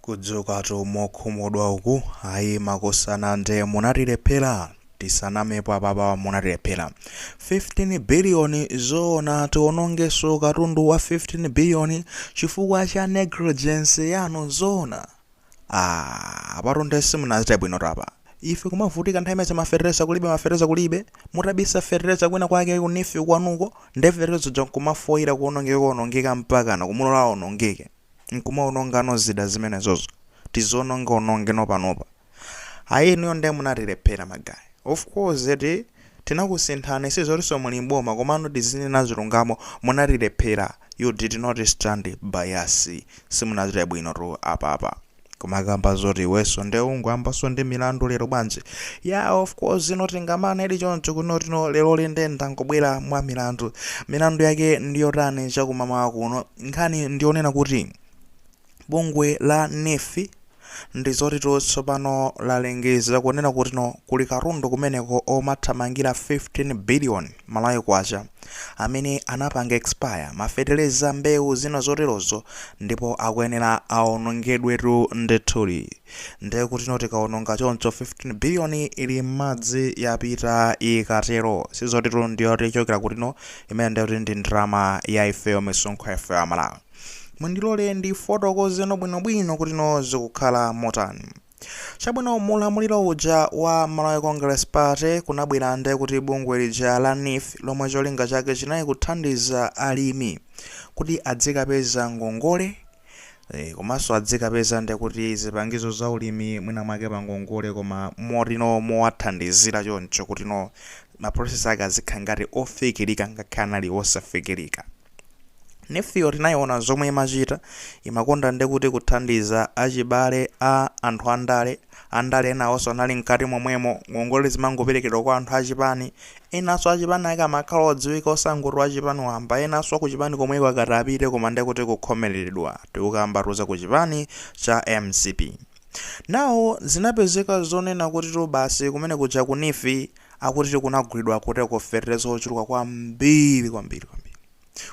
Kudzukatu mokhumudwa uku, ayi makosana, nde munatilephera, tisanamepo apapa, munatilephera. 15 billion, zoona tionongeso katundu wa 15 billion chifukwa cha negligence yanu? Zoona? Ah, apatu nde simunachite bwino tapa. Ife kumavutika nthawi imene mafertilizer kulibe, mafertilizer kulibe, mutabisa fertilizer kwina kwake ku NEEF kwanuko, nde fertilizer ja nkumafoira, kuonongeka, kuonongeka mpakana kumulola aonongeke, nkumaonongano zida zimenezozo tizononga onongeno panopa. Ayi, inuyo nde munatilephera ma guys. Of course eti tinakusinthani, sizotinso muli mboma, komano tizinena chilungamo, munatilephera. You did not stand by us, simunachite bwino tu apapa. Kumakamba zoti iwenso nde ungoyambanso ndi milandu lero bwanji? Ya, of course ino tingamane ili choncho kunotino lero linde ndangobwera mwa milandu. Milandu yake ndiyotani chakumamawa kuno? Nkhani ndionena kuti bungwe la NEEF ndi zoti tsopano lalengeza kunena kuti no, kuli katundu kumeneko omathamangira 15 billion Malawi kwacha amene anapanga expire, mafeteleza, mbewu, zina zoterozo, ndipo akuyenera aonongedwetu ndithuli. Ndiye kuti no, tikaononga choncho 15 billion ili m'madzi, yapita ikatero. Sizotitu ndiyoti ichokera kuti no, imene ndiyoti ndi ndalama ya ifeyo, misonkho ya ifeyo Amalawi. Mundilole ndifotokozeno bwinobwino kuti no, zikukhala motani. Chabwino, mulamuliro uja wa Malawi Congress Party kunabwera nde kuti bungwe lija la NEEF, lomwe cholinga chake chinali kuthandiza alimi kuti adzikapeza ngongole, komanso adzikapeza nde kuti zipangizo za ulimi mwina mwake pa ngongole, koma motino mowathandizira choncho kuti no, ma process ake azikhala ngati ofikirika ngakhale anali osafikirika. NEEF yo tinayiona zomwe imachita, imakonda ndi kuti kuthandiza achibale a anthu andale. Andale enawonso anali mkati momwemo. Ngongole zimangoperekedwa kwa anthu achipani, enanso achipani ake amakhala odziwika, osangoti wachipani wamba, enanso akuchipani komweko akati apite, koma ndi kuti kukhomereredwa. Tikukamba tuza ku chipani cha MCP. Nawo zinapezeka zonena kuti tu basi, kumene kuja ku NEEF akuti kunagulidwa kuteko fetereza ochuluka kwambiri kwambiri kwambiri,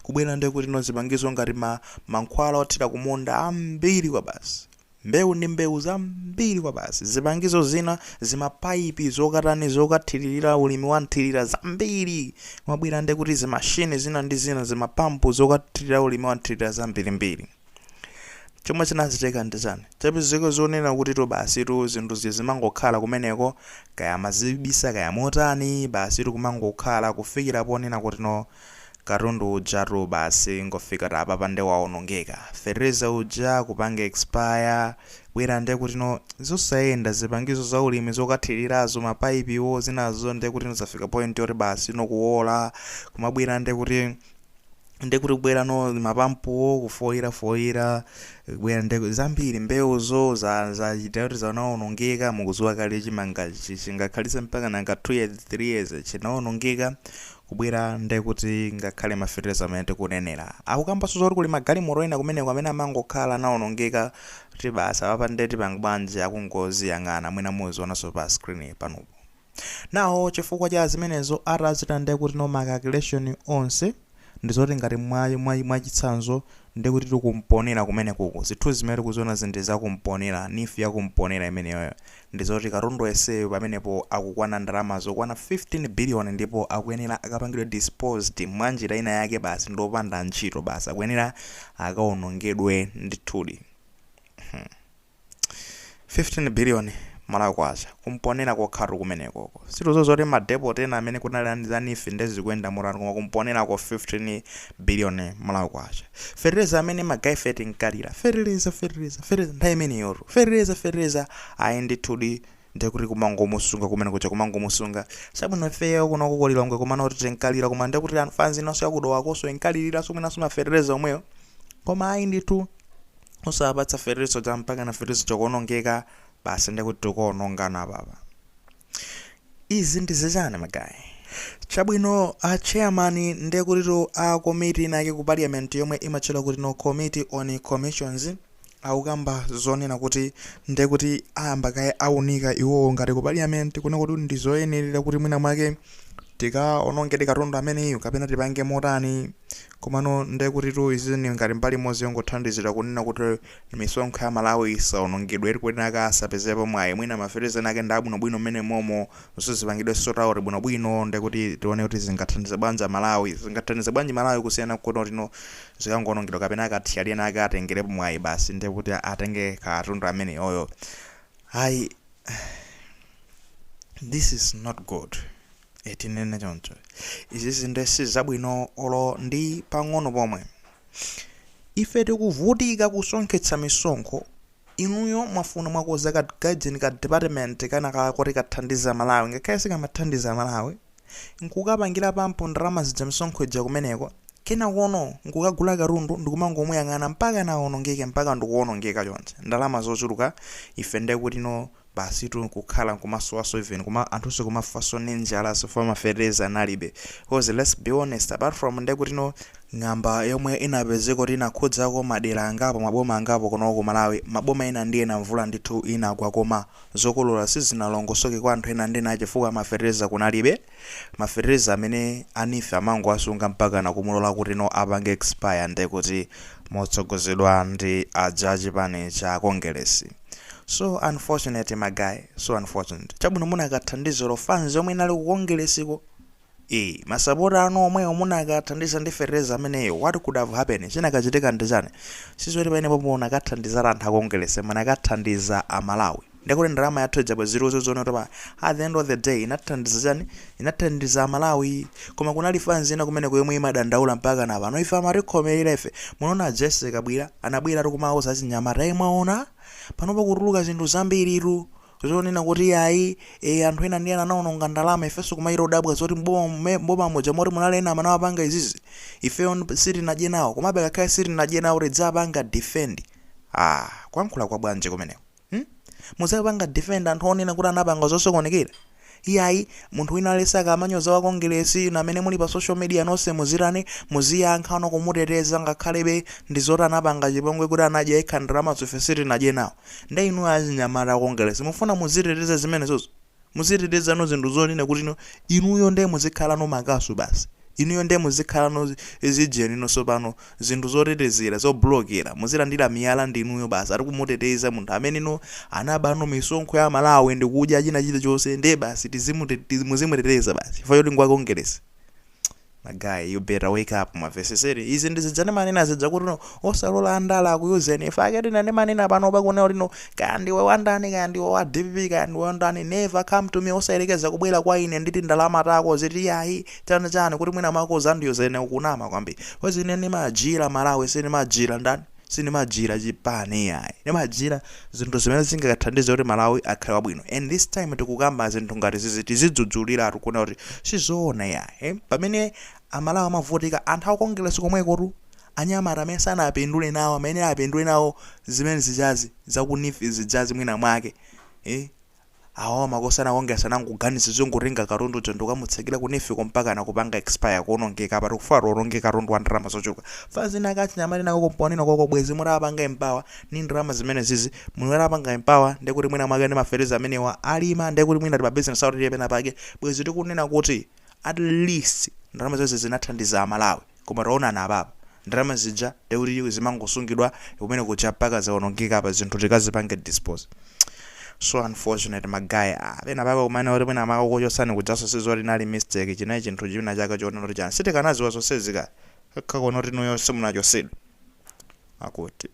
kubwera ndi kuti no, zipangizo ngati ma mankhwala othira kumunda ambiri kwa basi, mbewu ndi mbewu zambiri kwa basi, zipangizo zina, zimapayipi zokatani, zokathiririra ulimi wa nthirira zambiri, kumabwera ndi kuti zimashini zina ndi zina, zimapampu zokathirira ulimi wa nthirira zambirimbiri. Chomwe chinachitika ndi chani? Chapezeka zonena kuti to basi tu, zinthu zimangokhala kumeneko, kaya mazibisa kaya motani, basi tikumangokhala kufikira ponena kuti no, katundu ujatu basi ngofika apa nde waonongeka. Fertilizer uja kupanga expire, bwera nde kuti no, zosayenda, zipangizo za ulimi zokathirirazo, mapaipiwo, zinazo nde kuti zafika point yoti basi no, kuwola, kumabwera nde kuti kubwera no mapampuwo kufoyirafoyira, kubwera nde zambiri, mbewuzo zachita kuti zanaonongeka. Mukudziwa kale chimanga chingakhalise mpaka nanga 2 years, 3 years, chinaonongeka. Kubwera nde kuti ngakhale mafertilizer amene tikunenera, akukambanso zoti kuli magalimoto ena kumeneko amene amangokhala anaonongeka, kuti basi apapa nde tipanga bwanji? Akungoziyang'ana, mwina muzionanso pa screen panopo. Nawo chifukwa cha zimenezo, atachita nde kuti no, ma calculation onse, ndizoti ngati mwachitsanzo ndi kuti tikumponera kumene kuku, zinthu zimene tikuziona zindi zakumponera, NEEF yakumponera imeneyoyo, ndizoti katundu eseyo pamenepo akukwana ndalama zokwana 15 billion, ndipo akuyenera akapangidwe disposed mwanjira ina yake, basi ndopanda ntchito, basi akuyenera akaonongedwe ndithudi. 15 billion Malawi kwacha kumponera kokhatu kumenekoko. Situzo zoti ma depot ena amene kunali za NEEF ndezikuyenda motani, koma kumponerako 15 billion Malawi kwacha. Fertilizer amene ma guys ife tinkalira fertilizer, fertilizer, fertilizer nthawi imeneyotu, fertilizer, fertilizer, ayi ndithudi ndekuti kumangomusunga kumene kuja, kumangomusunga. Chabwino, ifeyo kunoko ku Lilongwe kumana kuti tinkalira, koma ndekuti anthu fanzi inonso yakudowakonso inkaliriranso mwinanso mafertilizer omweyo, koma ayi ndithu, usapatsa fertilizer cha mpaka na fertilizer chakuonongeka, basi ndekuti tikuonongana apapa. Izi ndi zichani ma guys? Chabwino, a chairman ndekutitu a komiti inake ku parliament yomwe imatchedwa kuti no, Committee on Commissions, akukamba zonena kuti ndekuti ayamba kaye aunika iwowo ngati ku parliament kuna kuti ndi zoyenerera kuti mwina mwake Tikaonongedi katundu ameneyu kapena tipange motani? Komano ndekutitu izi ni ngati mbali imodzi yongothandizira kunena kuti misonkho ya Malawi isaonongedwe, kuti asapezepo mwayi. Mwina mafertilizer ake ndi abwinobwino mmene momo zipangidwe sort out bwinobwino, ndekuti tione kuti zingathandize bwanji Malawi, zingathandize bwanji Malawi, kusiyana kuti tino zikangonongedwa kapena akathiyali ena ake atengerepo mwayi basi, ndekuti atenge katundu ameneyoyo. Ayi, this is not good. Tinene choncho, izizi nde sizabwino olo ndi pang'ono pomwe. Ife tikuvutika kusonkhetsa misonkho, inuyo mwafuna mwakoza ka guardian ka department kana kakoti kathandiza Malawi, ngakhale sikamathandiza Malawi, nkukapangira pampo ndalama zija, misonkho ija kumeneko, kenakono nkukagula katundu ndikumangomuyang'ana mpaka naonongeke, mpaka ndikuonongeka chonse, ndalama zochuluka. Ife ndekuti no, basi tu, kukhala nkumasowaso, even kuma anthunso kumafaso ndi njala, sofa mafertilizer analibe. Because let's be honest, apart from ndekuti no ng'amba yomwe inapezeka kuti inakhudzako madera angapo, maboma angapo kuno ku Malawi, maboma ena ndi ena mvula ndithu inagwa, koma zokolola sizinalongosoke kwa anthu ena ndi ena chifukwa mafertilizer kunalibe. Mafertilizer amene a NEEF amangowasunga mpaka nakumulola kuti no apange expire, ndekuti motsogozedwa ndi aja chipani cha Kongeresi. So unfortunate, my guy, so unfortunate. Chabwino, munakathandiziro fans yomwe inali ku Kongeresiko, masapota anu omwewo munakathandiza ndi fertilizer ameneyo, what could have happened? Chinakachitika ndi chani? Sizoti pamenepo munakathandizira anthu akongerese, munakathandiza Amalawi. Ndekuti ndalama yathu ija bweziruzo zone topa at the end of the day inathandiza chani? Inathandiza Amalawi. Koma kunali fans ina kumeneko yomwe imadandaula mpaka na pano, ife amatikhomerera ife. Munaona Jesse Kabwira anabwera tikumauza achinyamata, mwaona panopa kutuluka zinthu zambiritu zonena kuti ayi, anthu ena ndi ena anaononga ndalama, ifenso kumayira udabwa zoti mboma muja moti munali ena amene amapanga izizi, ifeyo sitinadye nawo, komabe kakhale sitinadye nawo tidzapanga defend. Ah, kuyankhula kwa bwanji kumeneko, Muzapanga defend anthu onena kuti anapanga zosokonekera? Iyayi, munthu wina alesaka amanyoza wa Kongeresi amene muli pa social media nonse muzitani? Muziyankha ano kumuteteza, ngakhalebe ndi zoti anapanga chipongwe, kuti anadya yekha ndalama, ife sitinadye nawo. Nde inu achinyamata Kongeresi mufuna muziteteza zimenezozo? Muziteteza no zinthu zonena kuti no inuyo nde muzikhala no makasu basi, inuyo nde muzikhala no zijeni nonso pano, zinthu zotetezera, zoblokera, muzilandira miyala ndi inuyo basi. Ari kumuteteza munthu amene no anabano misonkho ya Malawi ndikudya china chilichonse, nde basi muzimuteteza basi chifukwa choti ngwakongeresi. My guy, you better wake up. Mwamveseseri? Izi ndizija ndimanena zija kuti no osalola andala akuyuzeni. Ife ake tina ndimanena pano pakunena kuti no, kaya ndiwe wandani, kaya ndiwe wa DPP, kaya ndiwe wandani, never come to me, osayerekeza kubwera kwa ine nditi ndalama tako ziti yayi chani chani kuti mwina mwako zandiyuzene. Ukunama kwambiri. Kwezi ine ndimajira Malawi, sindimajira ndani, sindimajira chipani yayi, ndimajira zinthu zimene zingakathandize kuti Malawi akhale wabwino. And this time tikukamba zinthu ngati zizi, tizidzudzulira kuona kuti sizoona yayi, eh? Pamene Amalawi amavutika, anthu akukongeresi komwekotu, anyamata amene sanapindule nawo, amene apindule nawo zimene zijazi zaku NEEF zijazi, mwina mwake, eh? Awawa makosana akongeresa nangoganiza zongotenga katundu uja ndikamutsekera ku NEEF mpaka nakupanga expire, kuonongeka. Apa tikufuna tiononge katundu wa ndalama zochuluka. Fazina akachinyamata nako komponena koko, bwezi mutapanga empower ni ndalama zimene zizi, mutapanga empower, ndekuti mwina mwake ndi mafertilizer amenewa alima, ndekuti mwina ti mabusiness awo tiliye pena pake, bwezi tikunena kuti at least ndalama zonse zinathandiza Amalawi. Koma taonani apapa, ndalama zija ndekuti zimangosungidwa kumene kuja mpaka zaonongeka. Apa zinthu tikazipange dispose. So unfortunate, my guy. Ah, pena pake kumene kuti mwina makakuchotsani kujaso sizoti inali mistake, chinayi chinthu china chake chonena kuti chani, sitikanaziwa zonsezi ka kakhakuona kuti inuyo simunachosedwe akuti.